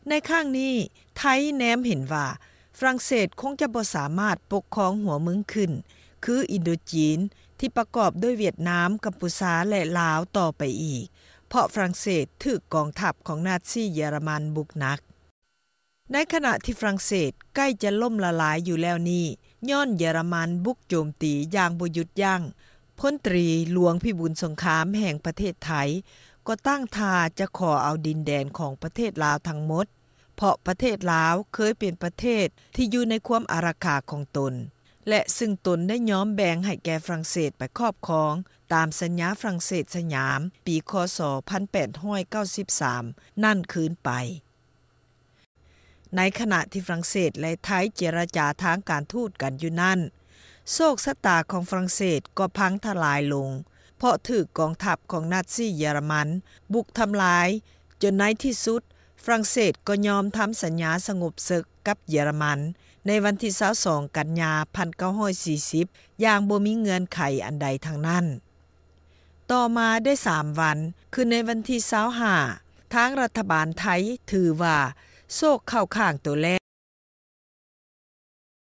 ໃນຄັ້ງນີ້ ໄທແນມເຫັນວ່າ ຝຣັ່ງເສດຄົງຈະບໍ່ສາມາດປົກຄອງຫົວເມືອງຂຶ້ນ ຄືອິນໂດຈີນ ທີ່ປະກອບດ້ວຍຫວຽດນາມ, ກຳພູຊາ ແລະ ລາວຕໍ່ໄປອີກ ເພາະຝຣັ່ງເສດຖືກກອງທັບຂອງນາຊີເຢຍລະມັນບຸກໜັກ. ໃນຂະນະທີ່ຝຣັ່ງເສດໃກ້ຈະລົ້ມລະລາຍຢູ່ແລ້ວນີ້ ຍ້ອນເຢຍລະມັນບຸກໂຈມຕີຢ່າງບໍ່ຢຸດຢັ້ງ, ພົນຕຣີ ຫຼວງພິບູນສົງຄາມ ແຫ່ງປະເທດໄທ ກໍຕັ້ງທ່າຈະຂໍເອົາດິນແດນຂອງປະເທດລາວທັງໝົດ ເພາະປະເທດລາວເຄີຍເປັນປະເທດທີ່ຢູ່ໃນຄວາມອາລັກຂາຂອງຕົນ ແລະ ຊຶ່ງຕົນໄດ້ຍອມແບ່ງໃຫ້ແກ່ຝຣັ່ງເສດໄປຄອບຄອງ ຕາມສັນຍາຝຣັ່ງເສດ-ສຍາມ ປີ ຄ.ສ. ພັນແປດຮ້ອຍເກົ້າສິບສາມ ນັ້ນຄືນໄປ. ໃນຂະນະທີ່ຝຣັ່ງເສດ ແລະ ໄທເຈລະຈາທາງການທູດກັນຢູ່ນັ້ນ, ໂຊກຊະຕາຂອງຝຣັ່ງເສດກໍພັງທະລາຍລົງ ເພາະຖືກກອງທັບຂອງນາຊີເຢຍລະມັນບຸກທຳລາຍ, ຈົນໃນທີ່ສຸດຝຣັ່ງເສດກໍຍອມທຳສັນຍາສະຫງົບເສິກກັບເຢຍລະມັນ ໃນວັນທີຊາວສອງ ກັນຍາ ພັນເກົ້າຮ້ອຍສີ່ສິບ ຢ່າງບໍ່ມີເງື່ອນໄຂອັນໃດທັງນັ້ນ. ຕໍ່ມາໄດ້ສາມວັນ ຄືໃນວັນທີຊາວຫ້າ ທາງລັດຖະບານໄທຖືວ່າໂຊກເຂົ້າຂ້າງໂຕແລ້ວ